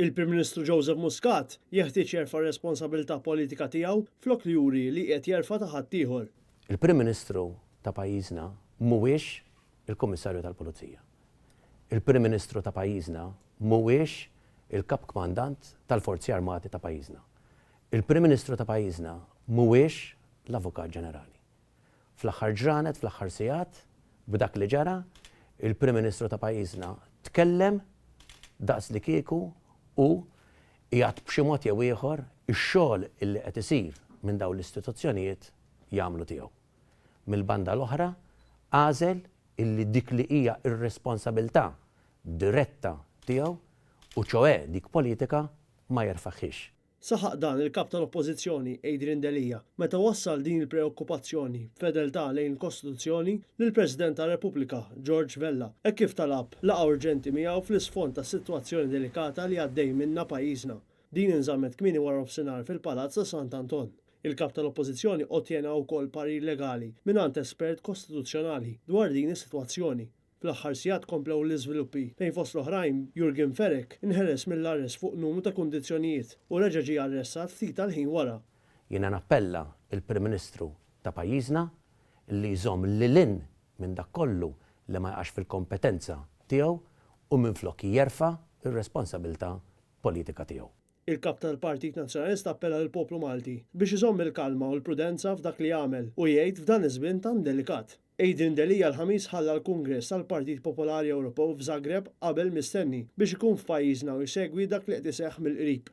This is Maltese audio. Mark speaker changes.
Speaker 1: Il-Prim Ministru Joseph Muscat jeħtieġ jerfa' r-responsabilità politika tiegħu flok li juri li qiegħed jerfa' ta' ħaddieħor.
Speaker 2: Il-Prim Ministru ta' pajjiżna mhuwiex il-Kummissarju tal-Pulizija. Il-Prim Ministru ta' pajjiżna mhuwiex il-Kap Kmandant tal-Forzi Armati ta' pajjiżna. Il-Prim Ministru ta' pajjiżna mhuwiex l-Avukat Ġenerali. Fl-aħħar ġranet, fl-aħħar sigħat, b'dak li ġara, il-Prim Ministru ta' pajjiżna tkellem daqs li kieku hu qiegħed b'xi mod jew ieħor ix-xogħol illi qed isir minn dawn l-istituzzjonijiet jagħmlu tiegħu. Mill-banda l-oħra, għażel illi dik li hija r-responsabilità diretta tiegħu u ċoè dik politika ma jerfagħhiex.
Speaker 1: Saħaq dan il-Kap tal-Oppożizzjoni Adrian Delia meta wassal din il-preokkupazzjoni b'fedeltà lejn il-Kostituzzjoni lill-President tar-Repubblika George Vella hekk kif talab laqgħa urġenti miegħu fl-isfond tas-sitwazzjoni delikata li għaddej minnha pajjiżna. Din inżammet kmieni waranofsinhar fil-Palazz ta' Sant'Anton. Il-Kap tal-Oppożizzjoni ottjena wkoll parir legali mingħand espert kostituzzjonali dwar din is-sitwazzjoni. Fl-aħħar sigħat komplew l-iżviluppi fejn fost l-oħrajn Yorgen Fenech inħeles mill-arrest fuq numru ta' kundizzjonijiet u reġa' ġie arrestat ftit tal-ħin wara.
Speaker 2: Jiena nappella l-Prim Ministru ta' pajjiżna li jżomm lil hinn minn dak kollu li ma jaqax fil-kompetenza tiegħu u minflok jerfa' r-responsabilità politika tiegħu.
Speaker 1: Il-Kap tal-Partit Nazzjonalista appella lill-poplu Malti biex iżomm il-kalma u l-prudenza f'dak li jagħmel u jgħid f'dan iż-żmien tant delikat. Adrian Delia l-Ħamis ħalla l-Kungress tal-Partit Popolari Ewropew f'Zagreb qabel mistenni biex ikun f'pajjiżna u jsegwi dak li qed iseħħ mill-qrib.